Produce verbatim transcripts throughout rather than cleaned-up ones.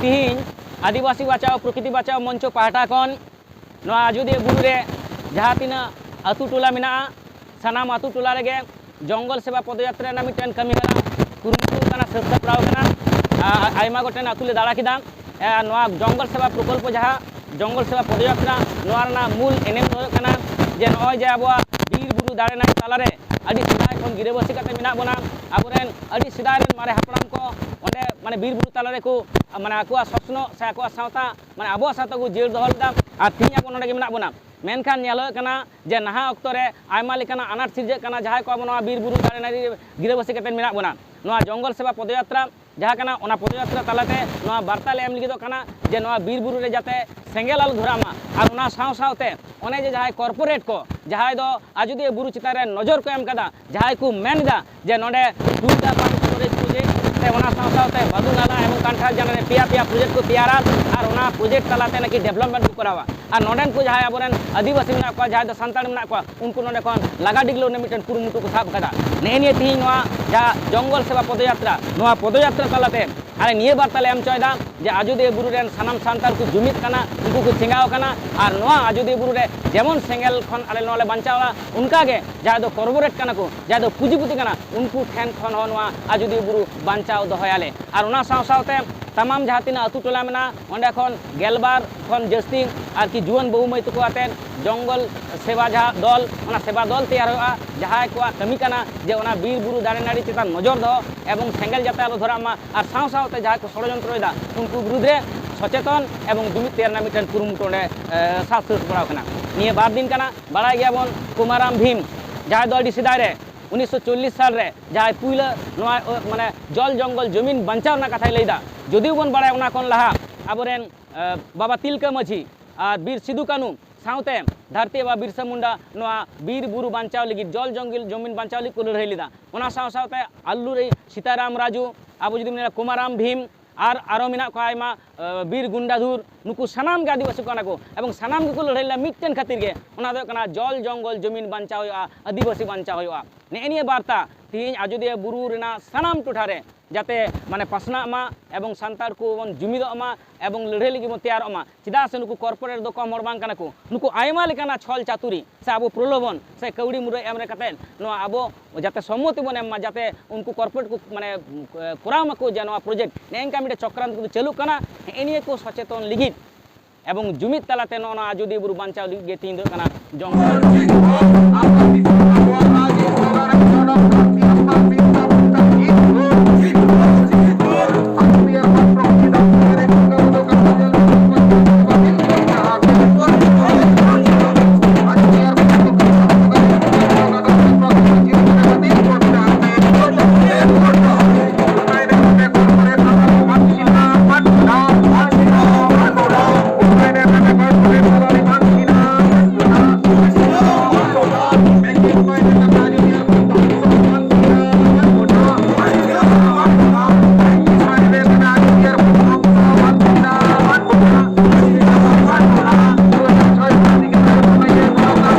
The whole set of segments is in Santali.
ᱛᱤᱦᱤᱧ ᱟᱹᱫᱤᱵᱟᱹᱥᱤ ᱵᱟᱪᱟᱣ ᱯᱨᱚᱠᱨᱤᱛᱤ ᱵᱟᱪᱟᱣ ᱢᱚᱧᱪᱚ ᱯᱟᱦᱴᱟ ᱠᱷᱚᱱ ᱱᱚᱣᱟ ᱟᱡᱚᱫᱤᱭᱟᱹ ᱵᱩᱨᱩ ᱨᱮ ᱡᱟᱦᱟᱸ ᱛᱤᱱᱟᱹᱜ ᱟᱹᱛᱩ ᱴᱚᱞᱟ ᱢᱮᱱᱟᱜᱼᱟ, ᱥᱟᱱᱟᱢ ᱟᱹᱛᱩ ᱴᱚᱞᱟ ᱨᱮᱜᱮ ᱡᱚᱝᱜᱚᱞ ᱥᱮᱵᱟ ᱯᱚᱫᱚᱭᱟᱛᱨᱟ ᱨᱮᱱᱟᱜ ᱢᱤᱫᱴᱮᱱ ᱠᱟᱹᱢᱤ ᱦᱚᱨᱟ ᱠᱩᱨᱩᱢᱩᱴᱩ ᱠᱟᱱᱟ, ᱥᱟᱹᱛ ᱥᱟᱯᱲᱟᱣ ᱠᱟᱱᱟ᱾ ᱟ-, ᱟᱭᱢᱟ ᱜᱚᱴᱮᱱ ᱟᱹᱛᱩ ᱞᱮ ᱫᱟᱬᱟ ᱠᱮᱫᱟ᱾ ᱮ, ᱱᱚᱣᱟ ᱡᱚᱝᱜᱚᱞ ᱥᱮᱵᱟ ᱯᱨᱚᱠᱚᱞᱯᱚ, ᱡᱟᱦᱟᱸ ᱡᱚᱝᱜᱚᱞ ᱥᱮᱵᱟ ᱯᱚᱫᱚᱭᱟᱛᱨᱟ, ᱱᱚᱣᱟ ᱨᱮᱱᱟᱜ ᱢᱩᱞ ᱮᱱᱮᱢ ᱫᱚ ᱦᱩᱭᱩᱜ ᱠᱟᱱᱟ ᱡᱮ ᱱᱚᱜᱼᱚᱭ ᱡᱮ ᱟᱵᱚᱣᱟᱜ ᱵᱤᱨ ᱵᱩᱨᱩ ᱫᱟᱨᱮ ᱱᱟᱹᱲᱤ ᱛᱟᱞᱟᱨᱮ ᱟᱹᱰᱤ ᱥᱮᱫᱟᱭ ᱠᱷᱚᱱ ᱜᱤᱨᱟᱹᱵᱟᱹᱥᱤ ᱠᱟᱛᱮ ᱢᱮᱱᱟᱜ ᱵᱚᱱᱟ, ᱟᱵᱚᱨᱮᱱ ᱟᱹᱰᱤ ᱥᱮᱫᱟᱭ ᱨᱮᱱ ᱢᱟᱨᱮ ᱦᱟᱯᱲᱟᱢ ᱠᱚ ᱚᱸᱰᱮ ᱢᱟᱱᱮ ᱵᱤᱨ ᱵᱩᱨᱩ ᱛᱟᱞᱟ ᱨᱮᱠᱚ ᱢᱟᱱᱮ ᱟᱠᱚᱣᱟᱜ ᱥᱚᱥᱱᱚᱜ ᱥᱮ ᱟᱠᱚᱣᱟᱜ ᱥᱟᱶᱛᱟ, ᱢᱟᱱᱮ ᱟᱵᱚᱣᱟᱜ ᱥᱟᱶᱛᱟ ᱠᱚ ᱡᱤᱭᱟᱹᱲ ᱫᱚᱦᱚ ᱞᱮᱫᱟ᱾ ᱟᱨ ᱛᱤᱦᱤᱧ ᱟᱵᱚ ᱱᱚᱰᱮ ᱜᱮ ᱢᱮᱱᱟᱜ ᱵᱚᱱᱟ᱾ ᱢᱮᱱᱠᱷᱟᱱ ᱧᱮᱞᱚᱜ ᱠᱟᱱᱟ ᱡᱮ ᱱᱟᱦᱟᱜ ᱚᱠᱛᱚ ᱨᱮ ᱟᱭᱢᱟ ᱞᱮᱠᱟᱱᱟᱜ ᱟᱱᱟᱴ ᱥᱤᱨᱡᱟᱹᱜ ᱠᱟᱱᱟ, ᱡᱟᱦᱟᱸᱭ ᱠᱚ ᱟᱵᱚ ᱱᱚᱣᱟ ᱵᱤᱨ ᱵᱩᱨᱩ ᱫᱟᱨᱮ ᱱᱟᱹᱲᱤ ᱜᱤᱨᱟᱹᱵᱟᱹᱥᱤ ᱠᱟᱛᱮ ᱢᱮᱱᱟᱜ ᱵᱚᱱᱟ᱾ ᱱᱚᱣᱟ ᱡᱚᱝᱜᱚᱞ ᱥᱮᱵᱟ ᱯᱚᱫᱚᱭᱟᱛᱨᱟ ᱡᱟᱦᱟᱸ ᱠᱟᱱᱟ, ᱚᱱᱟ ᱯᱚᱫᱚᱭᱟᱛᱨᱟ ᱛᱟᱞᱟᱛᱮ ᱱᱚᱣᱟ ᱵᱟᱨᱛᱟ ᱞᱮ ᱮᱢ ᱞᱟᱹᱜᱤᱫᱚᱜ ᱠᱟᱱᱟ ᱡᱮ ᱱᱚᱣᱟ ᱵᱤᱨ ᱵᱩᱨᱩ ᱨᱮ ᱡᱟᱛᱮ ᱥᱮᱸᱜᱮᱞ ᱟᱞᱚ ᱫᱷᱚᱨᱟᱜ ᱢᱟ᱾ ᱟᱨ ᱚᱱᱟ ᱥᱟᱶ ᱥᱟᱶᱛᱮ ᱚᱱᱮ ᱡᱮ ᱡᱟᱦᱟᱸᱭ ᱠᱚᱨᱯᱳᱨᱮᱴ ᱠᱚ, ᱡᱟᱦᱟᱸᱭ ᱫᱚ ᱟᱡᱚᱫᱤᱭᱟᱹ ᱵᱩᱨᱩ ᱪᱮᱛᱟᱱ ᱨᱮ ᱱᱚᱡᱚᱨ ᱠᱚ ᱮᱢ ᱠᱟᱫᱟ, ᱡᱟᱦᱟᱸᱭ ᱠᱚ ᱢᱮᱱ ᱮᱫᱟ ᱡᱮ ᱱᱚᱰᱮ ᱴᱩᱭᱴᱟ ᱯᱟᱢᱯ ᱥᱴᱳᱨᱮᱡᱽ ᱯᱨᱚᱡᱮᱠᱴ ᱥᱮ ᱚᱱᱟ ᱥᱟᱶ ᱥᱟᱶᱛᱮ ᱵᱟᱫᱩᱱᱟᱞᱟ ᱮᱵᱚᱝ ᱠᱟᱱᱴᱷᱟᱲ ᱡᱟᱱᱟ ᱨᱮ ᱯᱮᱭᱟ ᱯᱮᱭᱟ ᱯᱨᱚᱡᱮᱠᱴ ᱠᱚ ᱛᱮᱭᱟᱨᱟ ᱟᱨ ᱚᱱᱟ ᱯᱨᱚᱡᱮᱠᱴ ᱛᱟᱞᱟᱛᱮ ᱱᱟᱠᱤ ᱰᱮᱵᱷᱞᱚᱯᱢᱮᱱᱴ ᱠᱚ ᱠᱚᱨᱟᱣᱟ᱾ ᱟᱨ ᱱᱚᱰᱮᱱ ᱠᱚ ᱡᱟᱦᱟᱸᱭ ᱟᱵᱚᱨᱮᱱ ᱟᱹᱫᱤᱵᱟᱹᱥᱤ ᱢᱮᱱᱟᱜ ᱠᱚᱣᱟ, ᱡᱟᱦᱟᱸᱭ ᱫᱚ ᱥᱟᱱᱛᱟᱲ ᱢᱮᱱᱟᱜ ᱠᱚᱣᱟ, ᱩᱱᱠᱩ ᱱᱚᱰᱮ ᱠᱷᱚᱱ ᱞᱟᱜᱟ ᱰᱤᱜᱽᱞᱟᱹᱣ ᱨᱮᱱᱟᱜ ᱢᱤᱫᱴᱮᱱ ᱠᱩᱨᱩᱢᱩᱴᱩ ᱠᱚ ᱥᱟᱵ ᱟᱠᱟᱫᱟ᱾ ᱱᱮᱜᱼᱮ ᱱᱤᱭᱟᱹ ᱛᱤᱦᱤᱧ ᱱᱚᱣᱟ ᱡᱟᱦᱟᱸ ᱡᱚᱝᱜᱚᱞ ᱥᱮᱵᱟ ᱯᱚᱫᱚᱭᱟᱛᱨᱟ, ᱱᱚᱣᱟ ᱯᱚᱫᱚᱭᱟᱛᱨᱟ ᱛᱟᱞᱟᱛᱮ ᱟᱞᱮ ᱱᱤᱭᱟᱹ ᱵᱟᱨᱛᱟ ᱞᱮ ᱮᱢ ᱦᱚᱪᱚᱭᱮᱫᱟ ᱡᱮ ᱟᱡᱚᱫᱤᱭᱟᱹ ᱵᱩᱨᱩ ᱨᱮᱱ ᱥᱟᱱᱟᱢ ᱥᱟᱱᱛᱟᱲ ᱠᱚ ᱡᱩᱢᱤᱫ ᱠᱟᱱᱟ, ᱩᱱᱠᱩ ᱠᱚ ᱪᱮᱸᱜᱟᱣ ᱟᱠᱟᱱᱟ᱾ ᱟᱨ ᱱᱚᱣᱟ ᱟᱡᱚᱫᱤᱭᱟᱹ ᱵᱩᱨᱩ ᱨᱮ ᱡᱮᱢᱚᱱ ᱥᱮᱸᱜᱮᱞ ᱠᱷᱚᱱ ᱟᱞᱮ ᱱᱚᱣᱟ ᱞᱮ ᱵᱟᱧᱪᱟᱣᱟ, ᱚᱱᱠᱟᱜᱮ ᱡᱟᱦᱟᱸᱭ ᱫᱚ ᱠᱚᱨᱯᱳᱨᱮᱴ ᱠᱟᱱᱟ ᱠᱚ, ᱡᱟᱦᱟᱸᱭ ᱫᱚ ᱯᱩᱸᱡᱤᱯᱩᱛᱤ ᱠᱟᱱᱟ, ᱩᱱᱠᱩ ᱴᱷᱮᱱ ᱠᱷᱚᱱ ᱦᱚᱸ ᱱᱚᱣᱟ ᱟᱡᱚᱫᱤᱭᱟᱹ ᱵᱩᱨᱩ ᱵᱟᱧᱪᱟᱣ ᱫᱚᱦᱚᱭᱟᱞᱮ᱾ ᱟᱨ ᱚᱱᱟ ᱥᱟᱶ ᱥᱟᱶᱛᱮ ᱛᱟᱢᱟᱢ ᱡᱟᱦᱟᱸ ᱛᱤᱱᱟᱹᱜ ᱟᱹᱛᱩ ᱴᱚᱞᱟ ᱢᱮᱱᱟᱜᱼᱟ, ᱚᱸᱰᱮ ᱠᱷᱚᱱ ᱜᱮᱞᱵᱟᱨ ᱠᱷᱚᱱ ᱡᱟᱹᱥᱛᱤ ᱟᱨᱠᱤ ᱡᱩᱣᱟᱹᱱ ᱵᱟᱹᱦᱩ ᱢᱟᱹᱭ ᱛᱟᱠᱚ ᱟᱛᱮᱫ ᱡᱚᱝᱜᱚᱞ ᱥᱮᱵᱟ ᱡᱟᱦᱟᱸ ᱫᱚᱞ, ᱚᱱᱟ ᱥᱮᱵᱟ ᱫᱚᱞ ᱛᱮᱭᱟᱨ ᱦᱩᱭᱩᱜᱼᱟ, ᱡᱟᱦᱟᱸᱭ ᱠᱚᱣᱟᱜ ᱠᱟᱹᱢᱤ ᱠᱟᱱᱟ ᱡᱮ ᱚᱱᱟ ᱵᱤᱨ ᱵᱩᱨᱩ ᱫᱟᱨᱮ ᱱᱟᱹᱲᱤ ᱪᱮᱛᱟᱱ ᱱᱚᱡᱚᱨ ᱫᱚᱦᱚ ᱮᱵᱚᱝ ᱥᱮᱸᱜᱮᱞ ᱡᱟᱛᱮ ᱟᱞᱚ ᱫᱷᱚᱨᱟᱜ ᱢᱟ, ᱟᱨ ᱥᱟᱶ ᱥᱟᱶᱛᱮ ᱡᱟᱦᱟᱸᱭ ᱠᱚ ᱥᱚᱲᱚᱡᱚᱱᱛᱨᱚᱭᱮᱫᱟ ᱩᱱᱠᱩ ᱵᱤᱨᱩᱫᱽ ᱨᱮ ᱥᱚᱪᱮᱛᱚᱱ ᱮᱵᱚᱝ ᱡᱩᱢᱤᱫ ᱛᱮᱭᱟᱨ ᱨᱮᱱᱟᱜ ᱢᱤᱫᱴᱮᱱ ᱠᱩᱨᱩᱢᱩᱴᱩ ᱚᱸᱰᱮ, ᱮ, ᱥᱟᱹᱛ ᱥᱟᱹᱛ ᱥᱟᱯᱲᱟᱣ ᱠᱟᱱᱟ᱾ ᱱᱤᱭᱟᱹ ᱵᱟᱨ ᱫᱤᱱ ᱠᱟᱱᱟ, ᱵᱟᱲᱟᱭ ᱜᱮᱭᱟᱵᱚᱱ ᱠᱩᱢᱟᱨᱟᱢ ᱵᱷᱤᱢ, ᱡᱟᱦᱟᱸᱭ ᱫᱚ ᱟᱹᱰᱤ ᱥᱮᱫᱟᱭ ᱨᱮ ᱩᱱᱤᱥᱥᱚ ᱪᱚᱞᱞᱤᱥ ᱥᱟᱞ ᱨᱮ ᱡᱟᱦᱟᱸᱭ ᱯᱩᱭᱞᱟᱹ ᱱᱚᱣᱟ, ᱚ, ᱢᱟᱱᱮ ᱡᱚᱞ ᱡᱚᱝᱜᱚᱞ ᱡᱚᱢᱤᱱ ᱵᱟᱧᱪᱟᱣ ᱨᱮᱱᱟᱜ ᱠᱟᱛᱷᱟᱭ ᱞᱟᱹᱭᱫᱟ᱾ ᱡᱩᱫᱤ ᱵᱚᱱ ᱵᱟᱲᱟᱭᱟ ᱚᱱᱟ ᱠᱷᱚᱱ ᱞᱟᱦᱟ ᱟᱵᱚᱨᱮᱱ, ᱮ, ᱵᱟᱵᱟ ᱛᱤᱞᱠᱟᱹ ᱢᱟᱹᱡᱷᱤ ᱟᱨ ᱵᱤᱨ ᱥᱤᱫᱩ ᱠᱟᱹᱱᱩ ᱥᱟᱶᱛᱮ ᱫᱷᱟᱹᱨᱛᱤ ᱵᱟᱵᱟ ᱵᱤᱨᱥᱟ ᱢᱩᱱᱰᱟ ᱱᱚᱣᱟ ᱵᱤᱨ ᱵᱩᱨᱩ ᱵᱟᱧᱪᱟᱣ ᱞᱟᱹᱜᱤᱫ, ᱡᱚᱞ ᱡᱚᱝᱜᱚᱞ ᱡᱚᱢᱤᱱ ᱵᱟᱧᱪᱟᱣ ᱞᱟᱹᱜᱤᱫ ᱠᱚ ᱞᱟᱹᱲᱦᱟᱹᱭ ᱞᱮᱫᱟ᱾ ᱚᱱᱟ ᱥᱟᱶ ᱥᱟᱶᱛᱮ ᱟᱞᱞᱩᱨᱤ ᱥᱤᱛᱟᱨᱟᱢ ᱨᱟᱡᱩ, ᱟᱵᱚ ᱡᱩᱫᱤ ᱢᱮᱱᱟ ᱠᱩᱢᱟᱨᱟᱢ ᱵᱷᱤᱢ, ᱟᱨ ᱟᱨᱚ ᱢᱮᱱᱟᱜ ᱠᱚᱣᱟ ᱟᱭᱢᱟ, ᱮ, ᱵᱤᱨ ᱜᱩᱱᱰᱟᱫᱷᱩᱨ, ᱱᱩᱠᱩ ᱥᱟᱱᱟᱢ ᱜᱮ ᱟᱹᱫᱤᱵᱟᱹᱥᱤ ᱠᱟᱱᱟ ᱠᱚ ᱮᱵᱚᱝ ᱥᱟᱱᱟᱢ ᱜᱮᱠᱚ ᱞᱟᱹᱲᱦᱟᱹᱭ ᱞᱮᱱᱟ ᱢᱤᱫᱴᱮᱱ ᱠᱷᱟᱹᱛᱤᱨ ᱜᱮ, ᱚᱱᱟ ᱫᱚ ᱦᱩᱭᱩᱜ ᱠᱟᱱᱟ ᱡᱚᱞ ᱡᱚᱝᱜᱚᱞ ᱡᱚᱢᱤᱱ ᱵᱟᱧᱪᱟᱣ ᱦᱩᱭᱩᱜᱼᱟ, ᱟᱹᱫᱤᱵᱟᱹᱥᱤ ᱵᱟᱧᱪᱟᱣ ᱦᱩᱭᱩᱜᱼᱟ᱾ ᱱᱮᱜᱼᱮ ᱱᱤᱭᱟᱹ ᱵᱟᱨᱛᱟ ᱛᱮᱦᱮᱧ ᱟᱡᱚᱫᱤᱭᱟᱹ ᱵᱩᱨᱩ ᱨᱮᱱᱟᱜ ᱥᱟᱱᱟᱢ ᱴᱚᱴᱷᱟ ᱨᱮ ᱡᱟᱛᱮ ᱢᱟᱱᱮ ᱯᱟᱥᱱᱟᱜ ᱢᱟ ᱮᱵᱚᱝ ᱥᱟᱱᱛᱟᱲ ᱠᱚᱵᱚᱱ ᱡᱩᱢᱤᱫᱚᱜ ᱢᱟ ᱮᱵᱚᱝ ᱞᱟᱹᱲᱦᱟᱹᱭ ᱞᱟᱹᱜᱤᱫ ᱵᱚᱱ ᱛᱮᱭᱟᱨᱚᱜ ᱢᱟ᱾ ᱪᱮᱫᱟᱜ ᱥᱮ ᱱᱩᱠᱩ ᱠᱚᱨᱯᱳᱨᱮᱴ ᱫᱚ ᱠᱚᱢ ᱦᱚᱲ ᱵᱟᱝ ᱠᱟᱱᱟ ᱠᱚ, ᱱᱩᱠᱩ ᱟᱭᱢᱟ ᱞᱮᱠᱟᱱᱟᱜ ᱪᱷᱚᱞ ᱪᱟᱛᱩᱨᱤ ᱥᱮ ᱟᱵᱚ ᱯᱨᱚᱞᱳᱵᱷᱚᱱ ᱥᱮ ᱠᱟᱹᱣᱰᱤ ᱢᱩᱨᱟᱹᱭ ᱮᱢ ᱨᱮ ᱠᱟᱛᱮ ᱱᱚᱣᱟ ᱟᱵᱚ ᱡᱟᱛᱮ ᱥᱚᱢᱢᱚᱛᱤ ᱵᱚᱱ ᱮᱢ ᱢᱟ, ᱡᱟᱛᱮ ᱩᱱᱠᱩ ᱠᱚᱨᱯᱳᱨᱮᱴ ᱠᱚ ᱢᱟᱱᱮ ᱠᱚᱨᱟᱣ ᱢᱟᱠᱚ ᱡᱮ ᱱᱚᱣᱟ ᱯᱨᱚᱡᱮᱠᱴ, ᱱᱮᱝᱠᱟ ᱢᱤᱫᱴᱮᱱ ᱪᱚᱠᱨᱟᱱᱛ ᱠᱚ ᱪᱟᱹᱞᱩᱜ ᱠᱟᱱᱟ᱾ ᱦᱮᱸ, ᱱᱤᱭᱟᱹ ᱠᱚ ᱥᱚᱪᱮᱛᱚᱱ ᱞᱟᱹᱜᱤᱫ ᱮᱵᱚᱝ ᱡᱩᱢᱤᱫ ᱛᱟᱞᱟᱛᱮ ᱱᱚᱜᱼᱚ ᱱᱚᱣᱟ ᱟᱡᱚᱫᱤᱭᱟᱹ ᱵᱩᱨᱩ ᱵᱟᱧᱪᱟᱣ ᱞᱟᱹᱜᱤᱫ ᱜᱮ ᱛᱮᱦᱮᱧ ᱫᱚ ᱦᱩᱭᱩᱜ ᱠᱟᱱᱟ ᱡᱚᱝ᱾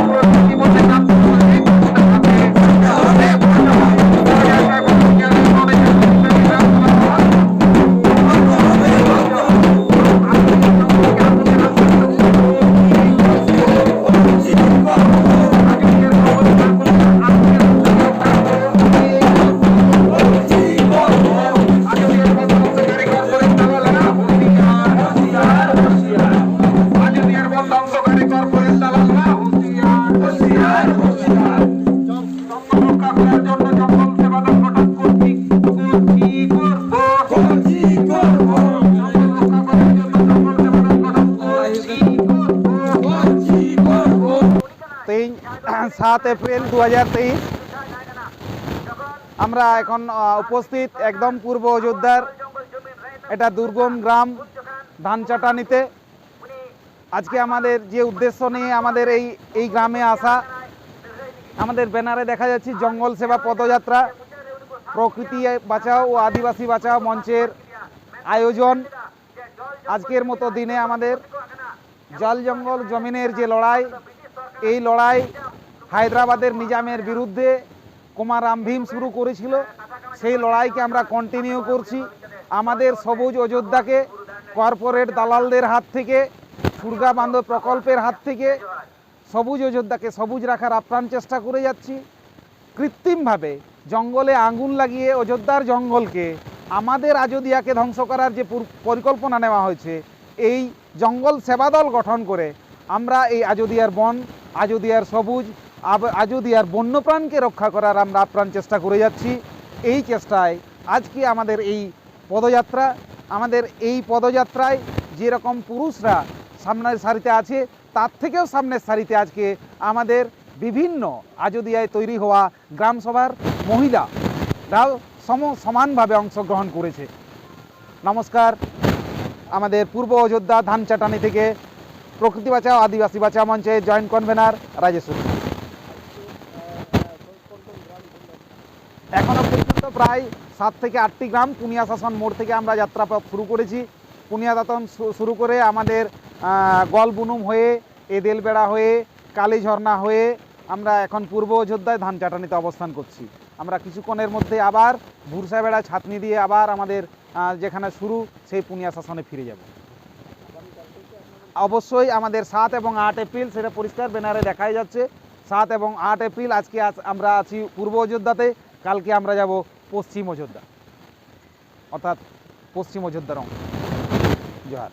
ᱛᱮᱦᱮᱧ ᱥᱟᱛ ᱮᱯᱨᱤᱞ ᱫᱩ ᱦᱟᱡᱟᱨ ᱛᱮᱭᱤᱥ, আমরা এখন আহ, উপস্থিত একদম পূর্ব অযোধ্যার এটা দুর্গম গ্রাম ধান চাটানিতে। আজকে আমাদের যে উদ্দেশ্য নিয়ে আমাদের এই এই গ্রামে আসা, আমাদের ব্যানারে দেখা যাচ্ছে জঙ্গল সেবা পদযাত্রা, প্রকৃতি বাঁচাও ও আদিবাসী বাঁচাও মঞ্চের আয়োজন। আজকের মতো দিনে আমাদের জল জঙ্গল জমিনের যে লড়াই, এই লড়াই হায়দ্রাবাদের নিজামের বিরুদ্ধে কুমার রামভীম শুরু করেছিল, সেই লড়াইকে আমরা কন্টিনিউ করছি। আমাদের সবুজ অযোধ্যাকে কর্পোরেট দালালদের হাত থেকে, সুরগা বাঁধ প্রকল্পের হাত থেকে সবুজ অযোধ্যাকে সবুজ রাখার আপ্রাণ চেষ্টা করে যাচ্ছি। কৃত্রিমভাবে জঙ্গলে আগুন লাগিয়ে অযোধ্যার জঙ্গলকে, আমাদের আজোদিয়াকে ধ্বংস করার যে পুর- পরিকল্পনা নেওয়া হয়েছে, এই জঙ্গল সেবা দল গঠন করে আমরা এই আজোদিয়ার বন, আজোদিয়ার সবুজ, আব- আজোদিয়ার বন্যপ্রাণকে রক্ষা করার আমরা আপ্রাণ চেষ্টা করে যাচ্ছি। এই চেষ্টায় আজকে আমাদের এই পদযাত্রা, আমাদের এই পদযাত্রায় যেরকম পুরুষরা সামনের সারিতে আছে, তার থেকেও সামনের সারিতে আজকে আমাদের বিভিন্ন আজোদিয়ায় তৈরি হওয়া গ্রাম সভার মহিলারাও সম সমানভাবে অংশগ্রহণ করেছে। নমস্কার, আমাদের পূর্ব অযোধ্যা ধান চাটানি থেকে প্রকৃতি বাঁচাও আদিবাসী বাঁচাও মঞ্চে জয়েন্ট কনভেনার রাজেশ উরাঁও। এখনও পর্যন্ত প্রায় সাত থেকে আটটি গ্রাম পুনিয়া শাসন মোড় থেকে আমরা যাত্রাপথ শুরু করেছি। পুনিয়া দাতন শু- শুরু করে আমাদের আহ, গলবুনুম হয়ে, এদেলবেড়া হয়ে, কালীঝর্ণা হয়ে আমরা এখন পূর্ব অযোধ্যায় ধান চাটানিতে অবস্থান করছি। আমরা কিছুক্ষণের মধ্যে আবার ভুরসাবেড়া ছাতনি দিয়ে আবার আমাদের আহ, যেখানে শুরু, সেই পুনিয়া শাসনে ফিরে যাব। অবশ্যই আমাদের সাত এবং আট এপ্রিল, সেটা পরিষ্কার ব্যানারে দেখাই যাচ্ছে, সাত এবং আট এপ্রিল আজকে আছ- আমরা আছি পূর্ব অযোধ্যাতে, কালকে আমরা যাব পশ্চিম অযোধ্যা, অর্থাৎ পশ্চিম অযোধ্যার অংশ। জোহার।